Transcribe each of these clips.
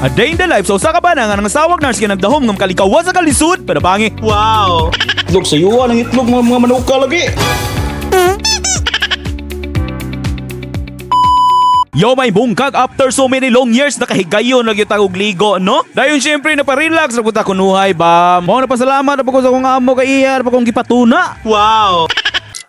A day in the life sa usa ka bana nga nangasawag nurse kay nagdahom nga makalikawan sa kalisod panabangi. Wow! Itlog sa yuwa ng itlog mga manuka lagi. Yo, may bungkag after so many long years nakahigayon lagi tag og ligo, no? Dayon syempre naparelax ra pud ta kunuhay ba. Mao na pasalamat na po ko sa akong amo kay iya pa kong gipatuna. Wow!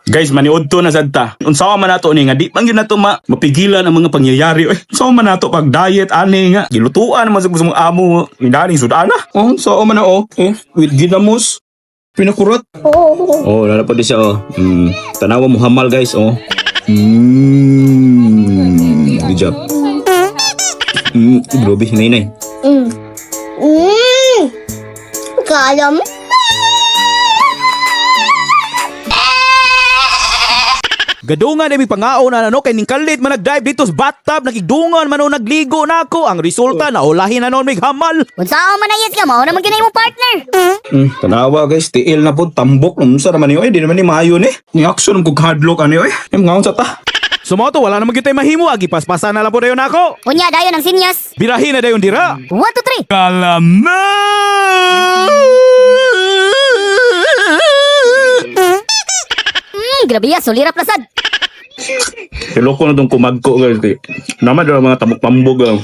Guys, maniud to na sad ta. Unsa man nato ni nga di man gyud nato mapigilan ang mga pangyayari. Oy, unsa man nato pag diet ani nga gilutuan man sa mga amo indaning sudana. Oh, unsa man na oh. Eh, with ginamos. Pinakurat. Oh, lala pa di siya oh. Tanawa mo hamal guys oh. Good job. Grabe hinay-hinay. Kala mo? Gadungan ay may pangaon na ano kay ning kalit man nag-dive dito sa bathtub, nakigdungan man o nagligo nako. Ang resulta na ulahin na noon may hamal. Unsa man na yes ka, mao naman gyud imong partner. Tanawa guys, tiil na po, tambok. Unsa naman ni oy, di naman ni maayo ni. Ni action kog hadlok ani oy. Ay, mga unsa ta. So mao to, wala naman gyud tay mahimo, agi paspasan na lang po dayon nako. Unya dayon ang sinyas. Birahin na dayon dira. 1 2 3. Kalama! Grabe ya, sulirap na sad. Tilok ko na tong kumagko guys. Kay naman daw mga tambok-tambog. Ah.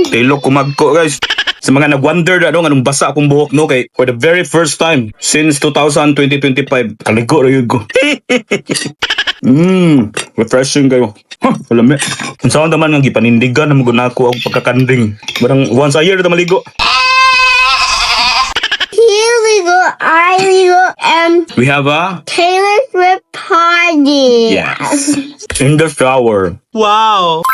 Tilok kumagko guys. Sa mga nag-wonder na no, anong basa akong buhok no kay for the very first time since 2025 kaligo ra yun ko. Refreshing kayo. Huh, alam eh. Kung saan naman nga gipanindigan na magunako ang pagkakanding. Barang once a year na maligo. Here we go, I we go, and We have a Taylor Swift party. Yes. In the shower. Wow!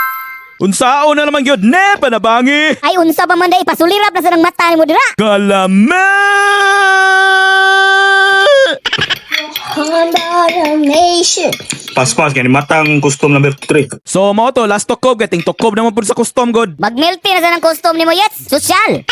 Unsaon na naman gyud ne panabangi. Ay unsa pa man day pasulirap na sad ang mata nimo dira. Kalama! Combination. Paspas kay ni matang custom number 3. So mao to, last tukob kay ting tukob naman pud sa custom god. Magmelty na sad ang custom nimo yets. Social.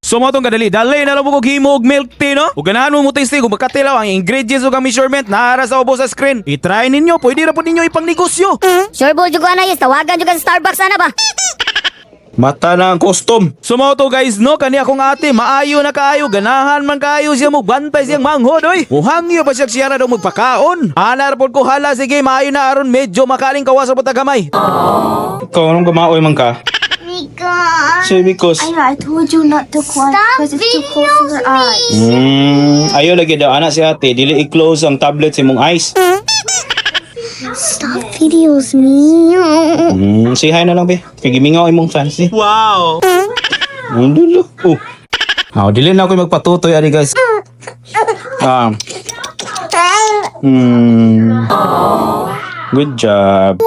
So mao tong kadali, dali na lang mo kog himo og milk tea no. Ug ganahan mo mo tasting kung magkatilaw ang ingredients ug ang measurement naara sa ubos sa screen. I-try ninyo, pwede ra pud ninyo ipangnegosyo. Sure ball jud ko ana yes, tawagan jud ka sa Starbucks ana ba. Mata na ang custom. So mao to guys no, kani akong ate maayo na kaayo, ganahan man kaayo siya mo bantay siyang manghod oy. Muhangyo pa siya siya ra daw magpakaon. Ana ra pod ko hala, sige maayo na aron medyo makaling kawas ra pod ta gamay. Ikaw anong gamaoy man ka? Because Say because. I told you not to cry because it's too close to her eyes. Ayaw lagi daw ana si ate, dili i-close ang tablet sa imong eyes. Stop videos me. Say hi na lang be. Kay gimingaw imong fancy. Wow! Ang dulo. Oh. Ah, dili na ako magpatutoy ari guys. Ah. Good job.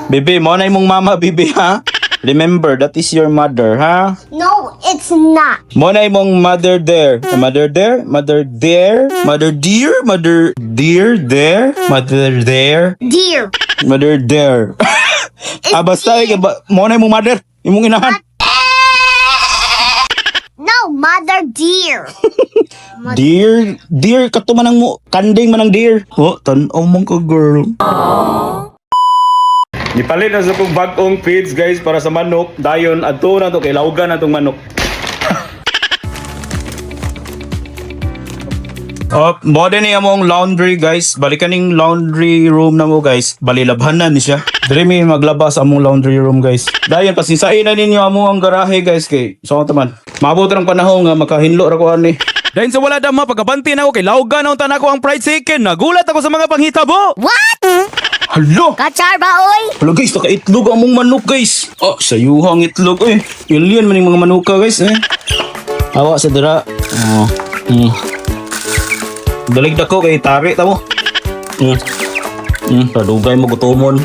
Bebe, mo na imong mama, bebe, ha? Remember, that is your mother, ha? No, it's not. Mo na imong mother there. Mother there, mother there, mother dear, mother dear there, mother there, Dear. mother there. Ah, basta, eh, ba, mo na imong mother, imong inahan. No, mother dear. Dear, dear, kato man ang mo, kanding man ang dear. Oh, tan-aw man ka, girl. Gipalit na sa kong bagong feeds, guys, para sa manok. Dayon, adto na to, kay laugan na tong manok. Oh, mo din ni among laundry guys. Balikan ning laundry room na mo guys. Bali labhanan ni siya. Diri mi maglaba sa among laundry room guys. Dayon pasinsain na ninyo amo ang garahe guys kay so taman. Maabot ra ang panahon nga makahinlo ra ko ani. Dahil sa wala dama pagkabanti na ako kay laugan na unta na ako ang fried chicken. Nagulat ako sa mga panghitabo. What? Hala! Kachar ba oy? Hala guys, nakaitlog ang among manok guys. Oh, sayuha ang itlog eh. Alien man yung mga manuka guys eh. Awa sa dira. Oh. Dalig dako kay tari tamo. Padugay mo gutomon.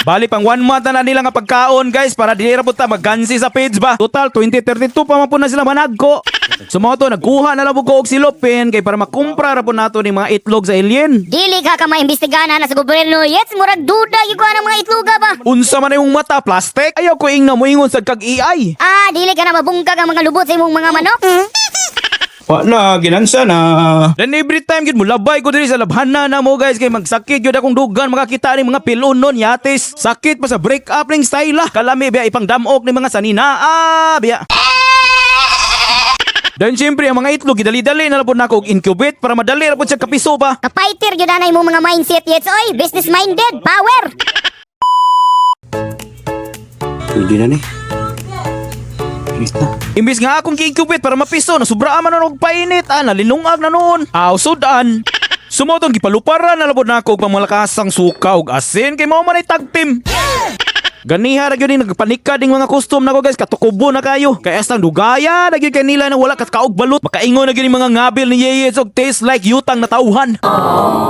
Bali pang one month na, na nila nga pagkaon guys para dili ra pud ta maggansi sa page ba. Total 2032 pa man po na sila managko. So mao to, nagkuha na lang po ko og silopin kay para makumpra ra po nato ni mga itlog sa alien. Dili ka ka maimbestigahan na sa gobyerno yets, murag duda gyud ko anang mga itloga ba. Unsa man imong mata plastic? Ayaw ko ingna moingon sad kag AI. Ah, dili ka na mabungkag ang mga lubot sa imong mga manok. Wa na, ginansa na. Then every time gyud mo labay ko diri sa labhana na mo, guys, kay magsakit gyud akong dugan makakita ni mga pilonon yatis. Sakit pa sa break up ning style ah. Kalami biya ipang damok ni mga sanina ah biya. Then siyempre ang mga itlog gidali-dali na lang pud nako og incubate para madali ra pud siya kapiso ba. Kapaiter gyud anay mo mga mindset, Yets oy. Business minded, power. Pwede na ni. Init na. Imbis nga akong gi-incubate para mapiso, nasubra man na og painit, ah, nalinungag na noon. Aw, sudan. Sumoton gipaluparan na labod nako og pangmalakasang suka ug asin kay mao man ay tagtim. Ganiha ra gyud ni nagpanikad ning mga custom nako, guys, katukubo na kayo. Kay astang dugaya na gyud kanila na wala kat kaog balot. Makaingon na gyud ning mga ngabil ni Yeyes og taste like yutang na tauhan.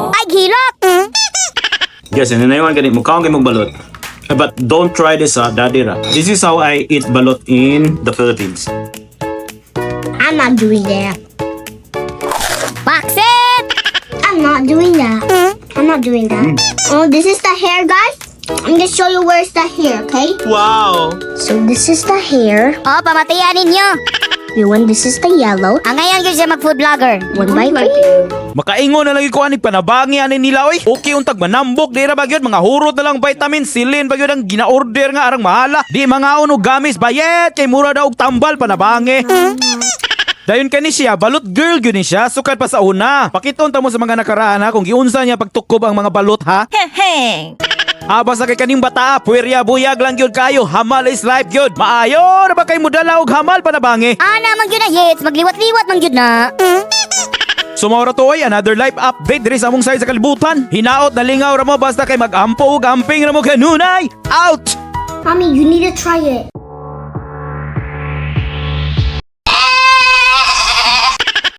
Ay, gilok. Yes, and then ayun gani mukha kay balot. But don't try this ah, daddy ra. This is how I eat balot in the Philippines. I'm not doing that. Baksit! I'm not doing that. I'm not doing that. Oh, this is the hair, guys. I'm gonna show you where's the hair, okay? Wow! So this is the hair. Oh, pamatiyan ninyo. One, this is the yellow. Ang ngayon gyud siya mag food vlogger. One by three. Makaingon na lagi ko ani panabangi ani nila oy. Okay untag manambok di ra ba gyud, mga hurot na lang vitamin silin ba gyud ang gina-order nga arang mahala. Di mangaon og gamis bayet kay mura daw og tambal panabangi. Dayon kani siya, balot girl gyud ni siya, sukad pa sa una. Pakiton ta mo sa mga nakaraan ha kung giunsa niya pagtukob ang mga balot ha. Ah, basta kay kaning bata, puwerya buyag lang gyud kayo. Hamal is life gyud. Maayo na ba kay mudala og hamal panabangi? Ana man gyud na, Yets, magliwat-liwat man gyud na. Sumora to oy, another life update diri sa among side sa kalibutan. Hinaot na lingaw ra mo basta kay mag-ampo og amping ra mo kanunay. Out! Mommy, you need to try it.